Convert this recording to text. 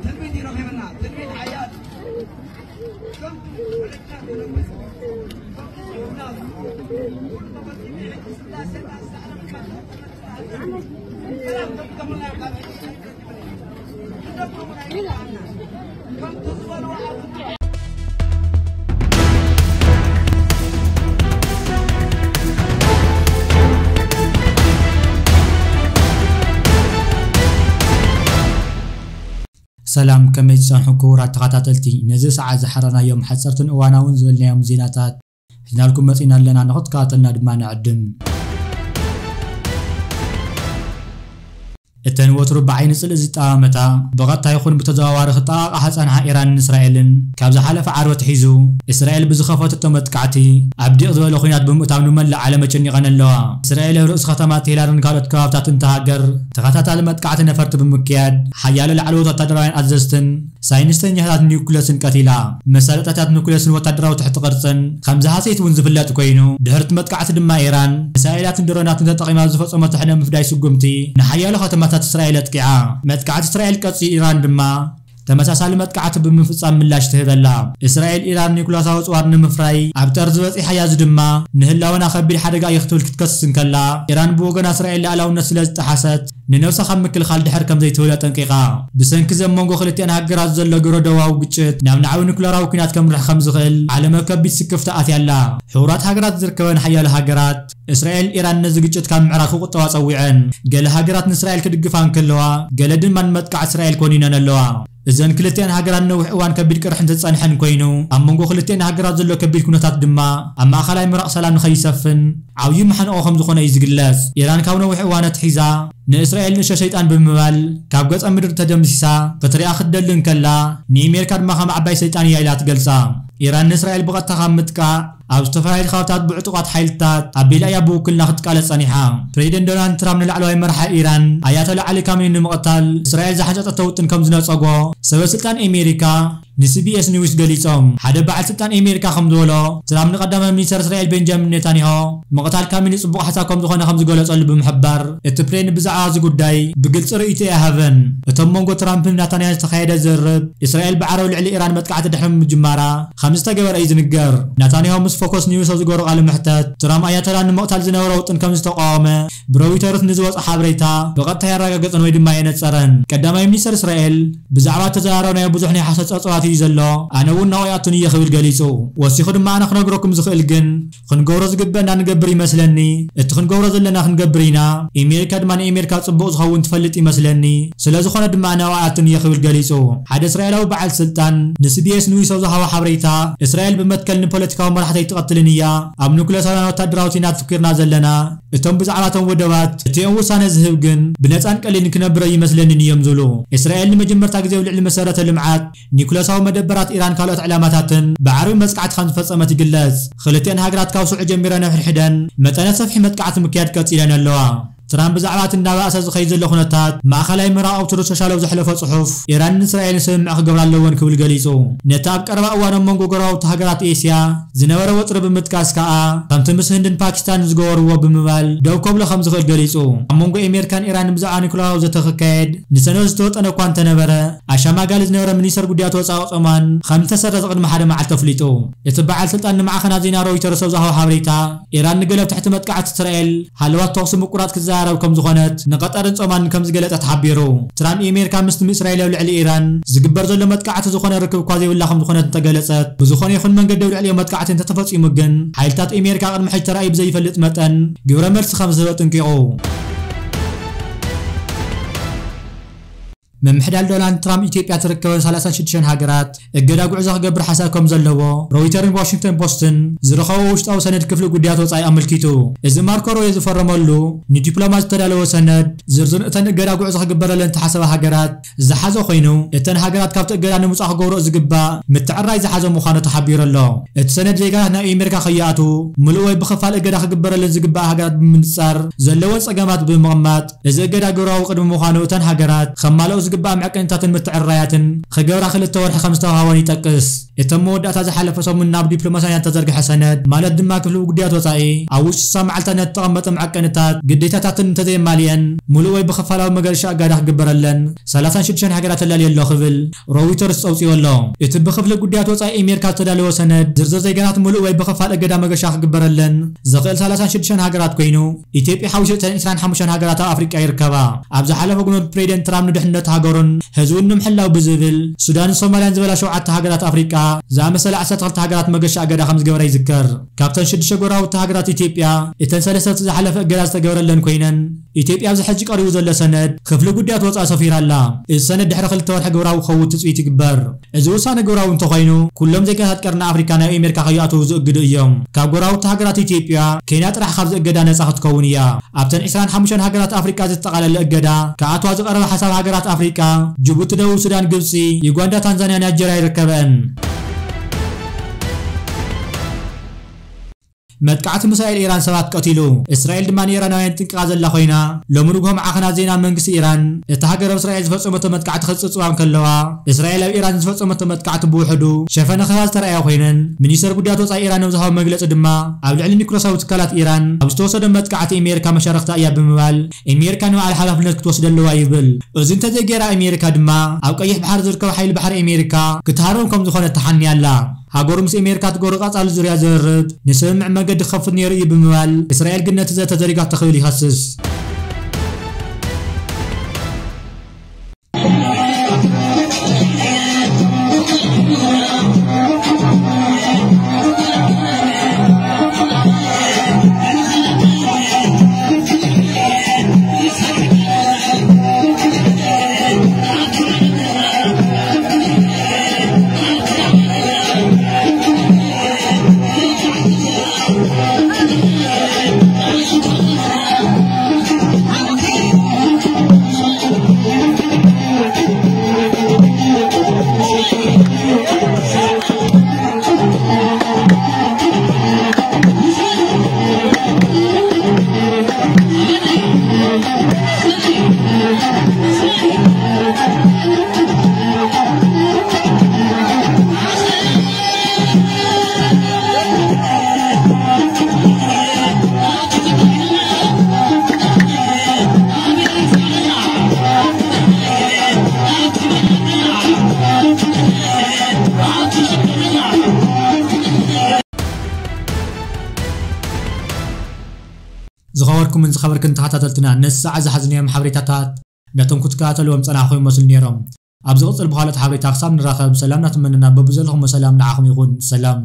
ትንቢት ይረኺብና፣ ትንቢት ሓያል። ሰላም፣ ከመይ ትጸንሑ ክቡራት ተኸታተልቲ? ነዚ ሰዓት ዝሓረናዮም ሓጸርትን እዋናውን ዝበልናዮም ዜናታት ሒዝናልኩም መጺና ኣለና፣ ንኽትከታተልና ድማ ንዕድም። እተን ወትሩ ብዓይኒ ጽልኢ ዝጠማመታ፣ ብቐጥታ ይኹን ብተዘዋዋሪ ክጠቓቕሓ ዝጸንሓ ኢራንን እስራኤልን፣ ካብ ዝሓለፈ ዓርቢ ኣትሒዙ፣ እስራኤል ብዝኸፈተቶ መጥቃዕቲ፣ ኣብ ዲቕ ዝበለ ኲናት ብምእታው ንመላእ ዓለም ኣጨኒቐን ኣለዋ። እስራኤል ኣብ ርእሲ ከተማ ቴህራንን ካልኦት ከባብታትን እታ ሃገር ተኸታታሊ መጥቃዕቲ ነፈርቲ ብምክያድ፣ ሓያሎ ላዕለዎት ወታደራውያን ኣዘዝትን ሳይንስተኛታት ኒውክለስን ቀቲላ። መሳለጥያታት ኒውክለስን ወታደራዊ ትሕቲ ቅርጽን ከም ዝሃሰየት እውን ዝፍለጥ ኮይኑ፣ ድሕሪ እቲ መጥቃዕቲ ድማ ኢራን ሚሳኤላትን ድሮናትን ተጠቒማ ዝፈጸመቶ ሕነ ምፍዳይ ስጉምቲ ንሓያሎ ከተማታት እስራኤል ኣጥቂዓ። መጥቃዕቲ እስራኤል ቀጺሉ፣ ኢራን ድማ ተመሳሳሊ መጥቃዕቲ ብምፍጻም ምላሽ ትህበላ። እስራኤል ኢራን ኒውክለሳዊ ኣጽዋር ንምፍራይ ኣብ ጠርዚ በጺሓ እያ፣ እዚ ድማ ንህላወና ከቢድ ሓደጋ እዩ ክትብል ክትከስስ እንከላ፣ ኢራን ብወገና እስራኤል ልኣላውነት ስለ ዝጠሓሰት ንነብሳ ካብ ምክልኻል ድሕር ከም ዘይትብል ኣጠንቂቓ። ብሰንኪ እዚ ኣብ መንጎ ክልቲኣን ሃገራት ዘሎ ግብረ ዶባዊ ግጭት ናብ ናዕቢ ኒውክለራዊ ኲናት ከምርሕ ከም ዝኽእል ዓለም ኣብ ከቢድ ስክፍታ ኣትያ ኣላ። ሕቡራት ሃገራት ዝርከበን ሓያሎ ሃገራት፣ እስራኤል ኢራን ነዚ ግጭት ካብ ምዕራግ ክቑጠባ ጸዊዐን። ገለ ሃገራት ንእስራኤል ክድግፋ እንከለዋ፣ ገለ ድማ ንመጥቃዕቲ እስራኤል ኮኒነን ኣለዋ። እዘን ክልቲኣን ሃገራት ነዊሕ እዋን ከቢድ ቅርሒ እንተዝጸንሐን ኮይኑ፣ ኣብ መንጎ ክልቲኣን ሃገራት ዘሎ ከቢድ ኩነታት ድማ ኣብ ማእከላይ ምብራቕ ሰላም ንኸይሰፍን ዓብዪ ማሕንቖ ከም ዝኾነ እዩ ዝግለጽ። ኢራን ካብ ነዊሕ እዋን ኣትሒዛ ንእስራኤል ንእሽቶ ሸይጣን ብምባል ካብ ገጸ ምድሪ ተደምሲሳ ክትሪኣ ክትደሊ እንከላ፣ ንእሜሪካ ድማ ከም ዓባይ ሰይጣን እያ ኢላ ትገልጻ። ኢራን ንእስራኤል ብቐጥታ ካብ ምጥቃዕ ኣብ ዝተፈላለዩ ከባብታት ብዕጡቓት ሓይልታት ኣቢላ እያ ብውክልና ክትቃለስ ጸኒሓ። ፕሬዚደንት ዶናልድ ትራምፕ ንላዕለዋይ መራሒ ኢራን ኣያቶላ ዓሊ ካሜኒ ንምቕታል እስራኤል ዝሓንጸጠቶ ውጥን ከም ዝነጸጎ ሰበ ስልጣን ኣሜሪካ ንሲቢኤስ ኒውስ ገሊጾም። ሓደ በዓል ስልጣን ኣሜሪካ ከም ዝበሎ፣ ትራምፕ ንቀዳማይ ሚኒስተር እስራኤል ቤንጃሚን ኔታንያሁ ምቕታል ካሜኒ ጽቡቕ ሓሳብ ከም ዝኾነ ከም ዝገለጸሉ ብምሕባር፣ እቲ ፕሬዚደንት ብዛዕባ እዚ ጉዳይ ብግልጺ ርእይቶ ኣይሃበን። እቶም መንጎ ትራምፕን ናታንያሁን ዝተኻየደ ዝርርብ፣ እስራኤል ብዓረብ ልዕሊ ኢራን መጥቃዕቲ ድሕሪ ምጅማራ ከም ዝተገበረ እዩ ዝንገር። ናታንያሁ ምስ ፎከስ ኒውስ ኣብ ዝገበሮ ቃለ መሕተት፣ ትራምፕ ኣያቶላ ንምቕታል ዝነበሮ ውጥን ከም ዝተቃወመ ብሮይተርስ ንዝወጸ ሓበሬታ ብቐጥታ ኣየረጋገጸን ወይ ድማ ኣየነጸረን። ቀዳማይ ሚኒስተር እስራኤል ብዛዕባ እተዘራረብናዮ ብዙሕ ናይ ሓሶት ጸብጻባት እዩ ዘሎ፣ ኣነ እውን ናብኡ ኣይኣቱን እየ ክብል ገሊጹ። ወሲኹ ድማ፣ ኣነ ክነግረኩም ዝኽእል ግን ክንገብሮ ዝግበአና ንገብር ይመስለኒ። እቲ ክንገብሮ ዘለና ክንገብር ኢና። ኣሜሪካ ድማ ንኣሜሪካ ጽቡቕ ዝኸውን ትፈልጥ ይመስለኒ። ስለ ዝኾነ ድማ ኣነ ኣብኣ ኣይኣቱን እየ ክብል ገሊጹ። ሓደ እስራኤላዊ በዓል ስልጣን ንሲቢኤስ ኒውስ ኣብ ዝሃቦ ሓበሬታ፣ እስራኤል ብመትከል ንፖለቲካዊ መራሕቲ ኣይትቐትልን እያ። ኣብ ኑክለሳውያን ወታደራዊ ኢና ኣተኲርና ዘለና። እቶም ብዛዕባ እቶም ወደባት እቲኦም ውሳነ ዝህብ ግን ብነጻን ቀሊልን ክነብር ኣይመስለንን እዮም ዝብሉ። እስራኤል ንመጀመርታ ግዜ ኣብ ልዕሊ መሰረተ ልምዓት ኒኩለሳዊ መደበራት ኢራን ካልኦት ዕላማታትን ብዓርቢ መጥቃዕቲ ከም ዝፈጸመት ይግለጽ። ክልቲኣን ሃገራት ካብ ሽዑ ጀሚረን ሕድሕደን መጠነ ሰፊሕ መጥቃዕቲ ምክያድ ቀጺለን ኣለዋ። ትራምፕ ብዛዕባ እቲ እናባእሰ ዝኸይድ ዘሎ ኩነታት ማእከላይ ምብራቕ ኣብ ትሩዝ ሶሻል ኣብ ዘሕለፎ ጽሑፍ፣ ኢራንን እስራኤልን ስምምዕ ክገብራ ኣለወን ክብል ገሊጹ። ነቲ ኣብ ቀረባ እዋን ኣብ መንጎ ጎረባብቲ ሃገራት ኤስያ ዝነበረ ወጥሪ ብምጥቃስ ከኣ፣ ከምቲ ምስ ህንድን ፓኪስታንን ዝገበርዎ ብምባል ደው ከብሎ ከም ዝኽእል ገሊጹ። ኣብ መንጎ ኣሜሪካን ኢራንን ብዛዕባ ኒኩለራዊ ዘተ ክካየድ ንሰነድ ዝተወጠነ እኳ እንተነበረ፣ ኣሻማጋሊ ዝነበረ ሚኒስተር ጉዳያት ወጻኢ ኦማን ከም ዝተሰረዘ ቅድሚ ሓደ መዓልቲ ኣፍሊጡ። እቲ በዓል ስልጣን ንማዕኸናት ዜና ሮይተርስ ኣብ ዝሃቦ ሓበሬታ፣ ኢራን ንገለ ኣብ ትሕቲ መጥቃዕቲ እስራኤል ሃለዋት ተኹሲ ምቁራጽ ክትዘራረብ ከም ዝኾነት ንቀጠርን ጾማንን ከም ዝገለጸ ተሓቢሩ። ትራምፕ፣ ኣሜሪካ ምስቲ እስራኤል ኣብ ልዕሊ ኢራን ዝግበር ዘሎ መጥቃዕቲ ዝኾነ ርክብ እኳ ዘይብላ ከም ዝኾነት እንተገለጸት፣ ብዝኾነ ይኹን መንገዲ ኣብ ልዕሊኦም መጥቃዕቲ እንተተፈጺሙ ግን፣ ሓይልታት ኣሜሪካ ቅድሚ ሕጂ ተራእዩ ብዘይፈልጥ መጠን ግብረ መልሲ ከም ዝህብ ኣጠንቂቑ። ምምሕዳር ዶናልድ ትራምፕ፣ ኢትዮጵያ ትርከበን ሰላሳን ሽዱሽተን ሃገራት እገዳ ጉዕዞ ክገብር ሓሳብ ከም ዘለዎ ሮይተርን ዋሽንግተን ፖስትን ዝረኸቦ ውሽጣዊ ሰነድ ክፍሊ ጉዳያት ወጻኢ ኣመልኪቱ። እዚ ማርኮ ሩቢዮ ዝፈረመሉ ንዲፕሎማት ዝተዳለወ ሰነድ፣ ዝርዝር እተን እገዳ ጉዕዞ ክግበረለን ዝተሓሰባ ሃገራት ዝሓዘ ኮይኑ፣ እተን ሃገራት ካብቲ እገዳ ንምውጻእ ክገብርኦ ዝግባእ ምትዕርራይ ዝሓዘ ምዃኑ ተሓቢሩ ኣሎ። እቲ ሰነድ፣ ዜጋታት ናብ ኣሜሪካ ከይኣትዉ፣ ምሉእ ወይ ብኽፋል እገዳ ክግበረለን ዝግባእ ሃገራት ብምንጻር ዘለወን ጸገማት ብምቕማጥ፣ እዚ እገዳ ግብራዊ ቅድሚ ምዃኑ፣ እተን ሃገራት ከማልኦ ዝግባእ መዐቀኒታትን ምትዕርራያትን ክገብራ ክልተ ወርሒ ከም ዝተዋህበን ይጠቅስ። እቶም መወዳእታ ዝሓለፈ ሰሙን ናብ ዲፕሎማስያት ዝተዘርግሐ ሰነድ፣ ማለት ድማ ክፍሊ ጉዳያት ወጻኢ ኣብ ውሽጢ ስሳ መዓልታት ነቲ ተቐመጠ መዐቀንታት ግዴታታትን እንተዘየማልአን፣ ሙሉእ ወይ ብኽፋላዊ መገሻ እገዳ ክግበረለን ሰላሳን ሽዱሽተን ሃገራት ተላልየ ኣሎ ክብል ሮይተርስ ጸውጺዎ ኣሎ። እቲ ብክፍሊ ጉዳያት ወጻኢ ኣሜሪካ ዝተዳለወ ሰነድ፣ ዝርዝር ዜጋታት ሙሉእ ወይ ብኽፋል እገዳ መገሻ ክግበረለን ዘኽእል ሰላሳን ሽዱሽተን ሃገራት ኮይኑ፣ ኢትዮጵያ ሓዊሱ እተን ዕስራን ሓሙሽተን ሃገራት ኣብ ኣፍሪቃ ይርከባ። ኣብ ዝሓለፈ ግንቦት ፕሬዚደንት ትራምፕ ንድሕነት ሃገሩን ህዝቡን ንምሕላው ብዝብል ሱዳንን ሶማልያን ዝበላ ሸውዓተ ሃገራት ኣፍሪቃ ዝኣመሰላ ዓሰርተ ክልተ ሃገራት መገሻ እገዳ ከም ዝገበረ ይዝከር። ካብተን ሽዱሽተ ጎረባብቲ ሃገራት ኢትዮጵያ እተን ሰለስተ እቲ ዝሓለፈ እገዳ ዝተገበረለን ኮይነን፣ ኢትዮጵያ ኣብዚ ሕጂ ቀሪቡ ዘሎ ሰነድ ክፍሊ ጉዳያት ወጻኢ ሰፊራ ኣላ። እዚ ሰነድ ድሕሪ ክልተ ወርሒ ግብራዊ ክኸውን ትጽቢት ይግበር። እዚ ውሳነ ግብራዊ እንተኾይኑ፣ ኩሎም ዜጋታት ቀርኒ ኣፍሪካ ናብ ኣሜሪካ ከይኣትዉ ዝእግዱ እዮም። ካብ ጎረባብቲ ሃገራት ኢትዮጵያ፣ ኬንያ ጥራሕ ካብዚ እገዳ ነጻ ክትከውን እያ። ኣብተን ዕስራን ሓሙሽተን ሃገራት ኣፍሪቃ ዘጠቓለለ እገዳ ክኣትዋ ዝቐረበ ሓሳብ ሃገራት ኣፍሪቃ፣ ጅቡቲ፣ ደቡብ ሱዳን፣ ግብጺ፣ ዩጋንዳ፣ ታንዛንያ፣ ናይጀርያ ይርከበን። መጥቃዕቲ ሚሳኤል ኢራን ሰባት ቀቲሉ። እስራኤል ድማ ንኢራናውያን ጥንቅቓ ዘላ ኮይና፣ ሎሚ ንግሆ ማዕኸናት ዜና መንግስቲ ኢራን፣ እታ ሃገር ኣብ እስራኤል ዝፈጸመቶ መጥቃዕቲ ክትጽብጽባ እንከለዋ፣ እስራኤል ኣብ ኢራን ዝፈጸመቶ መጥቃዕቲ ብውሕዱ ሸፈነ ክህባ ዝተረኣያ ኮይነን፣ ሚኒስተር ጉዳያት ወጻኢ ኢራን ኣብ ዝሃቦ መግለጺ ድማ፣ ኣብ ልዕሊ ኒኩለሳዊ ትካላት ኢራን ኣብ ዝተወሰደ መጥቃዕቲ ኣሜሪካ መሻርክታ እያ ብምባል፣ ኣሜሪካ ንባዕላ ሓላፍነት ክትወስድ ኣለዋ ይብል። እዚ እንተዘይገይራ ኣሜሪካ ድማ፣ ኣብ ቀይሕ ባሕሪ ዝርከቡ ሓይሊ ባሕሪ ኣሜሪካ ክትሃርም ከም ዝኾነ ተሓንያ ኣላ። ሃገሩ ምስ ኣሜሪካ ትገብሮ ቀጻሊ ዙርያ ዝርርብ ንስምምዕ መገዲ ክኸፍት ነይሩ እዩ ብምባል፣ እስራኤል ግን ነቲ ዘተ ዘሪጋቶ ክብል ይኸስስ። ዝኸበርኩምን ዝኸበርክን ተኸታተልትና፣ ነዚ ሰዓት ዝሓዝናዮም ሓበሬታታት ነቶም ክትከታተልዎም ጸናሕኩም ይመስሉ ነይሮም። ኣብ ዝቕጽል ብኻልኦት ሓበሬታ ክሳብ ንራኸብ፣ ሰላም እናተመነና በብዘለኹም ሰላም ንዓኹም ይኹን። ሰላም።